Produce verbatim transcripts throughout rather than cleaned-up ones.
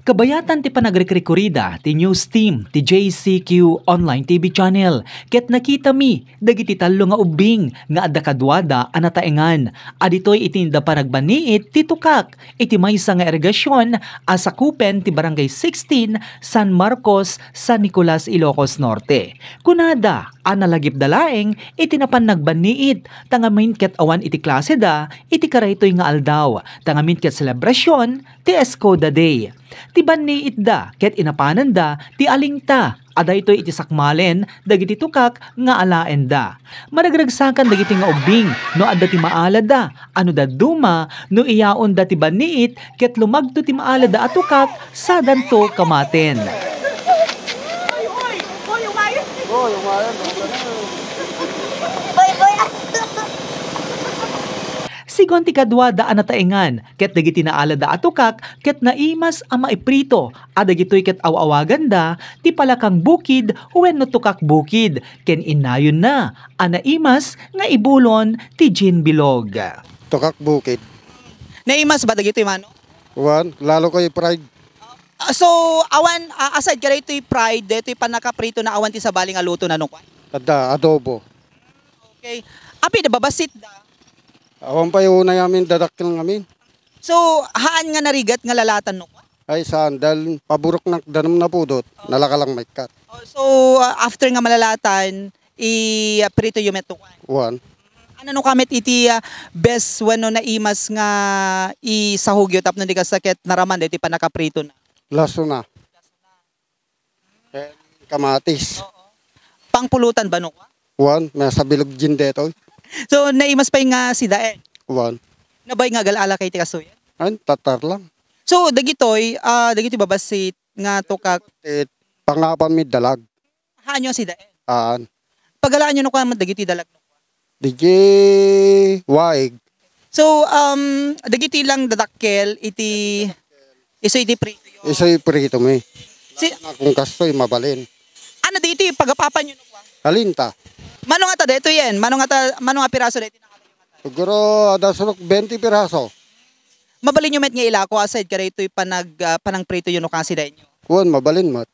Kabayatan ti panagrekrekurida ti news team ti J C Q Online T V Channel, ket nakitami dagiti tallo nga ubbing nga adda kaduada a nataengan. Aditoy iti inda panagbanniit ti tukak iti maysa nga irigasion a sakupen ti Barangay sixteen, San Marcos, San Nicolas, Ilocos Norte. Kunada a nalagipda laeng iti napan nagbanniit, ta ngamin ket awan iti klaseda iti karaytoy nga aldaw, ta ngamin ket selebrasion ti Escoda Day. Ti banniitda ket inapananda ti alingta a daytoy iti sakmalen dagiti tukak nga alaenda. Maragragsakan dagiti nga ubbing no adda ti maalada a no dadduma no iyaonda ti banniit ket lumagto ti maalada a tukak sadanto kamaten. Sigon ti kaduada a nataengan, ket dagiti naalada a tukak ket naimas a maiprito a dagitoy ket aw-awaganda ti palakang bukid wenno tukak bukid, ken innayonna a naimas nga ibulon ti Jean Bilog. Tukak bukid. Naimas ba dagitoy mano? Wan, lalo kayo pride. Ah, so, awan, ah, aside kadaytoy pride, daytoy pannakaprito na awan ti sabali nga luto na no kwan? Adda, adobo. Okay. Apay da, babassit da? Awan pay unay amin, dadakkel ngamin. So, haan nga narigat nga lalatan no kwan? Ay, saan, dahil paburok na danum na pudot, nalaka lang maikkat. Oh, so, ah, after nga malalatan, i-prito yu met to kwan? Wan. Ano no kamet iti, ah, best wenno naimas nga isahog yu tapno di kasakit naraman daytoy pannakaprito na? Laso na. Eh, kamatis. Oo. Pangpulutan ba no kwan? Wan, may sabilog gin detoy. So, naimas pay nga sida eh? Wan. Nabay nga agal-ala kay ti kastoy? Ay, tatar lang. So, dagitoy, ah, dagitoy babassit nga tukak. Eh, pangapan mi dalag. Haan yu sida eh? Haan. Pagalaan yu no kwan dagitoy dalag no kwan? Digi waig. So, um, dagitoy lang dadakkel iti isu iti prito yu. Isu iprito mi. Si Kung kastoy, mabalin. Ano dagitoy pagapapan yu no kwan? Alinta. Mano nga ta daytoy yen? Mano nga ta, mano nga piraso daytoy? Siguro, ada surok twenty piraso. Mabalin yu met nga ilako aside kadaytoy panag-, ah, panangprito yu no kwan sida inyo? Wan, mabalin met.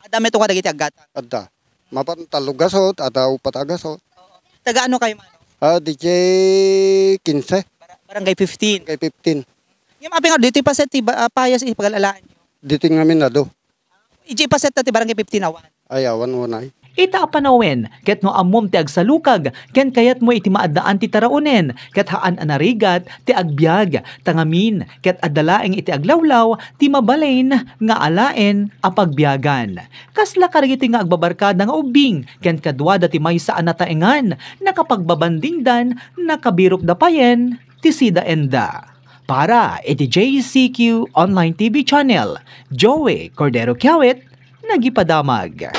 Adda met to kadagiti aggatang? Adda. Mapan tallo gasot, adda upat a gasot. Taga ano kayo, mano? Ah, D J quince. Bara-, barangay fifteen. Kay fifteen. Ngem apay nga ditoy paset ti ba-, ah, payas ipagalalaan yu? Ditoy ngamin adu. Iti paset ti barangay fifteen awan? Ay, awan unay. Ita a panawen, ket no ammom ti agsalukag, ken kayatmo iti maaddaan ti taraonen, ket haan a narigat ti agbiag, ta ngamin, ket adda laeng iti aglawlaw ti mabalin nga alaen a pagbiagan. Kasla kadagiti nga agbabarkada nga ubbing, ken kaduada ti maysa a nataengan, nakapagbabandingdan, nakabirokda payen ti sidaenda. Para iti J C Q Online T V Channel, Joey Cordero Kiawit, nagipadamag.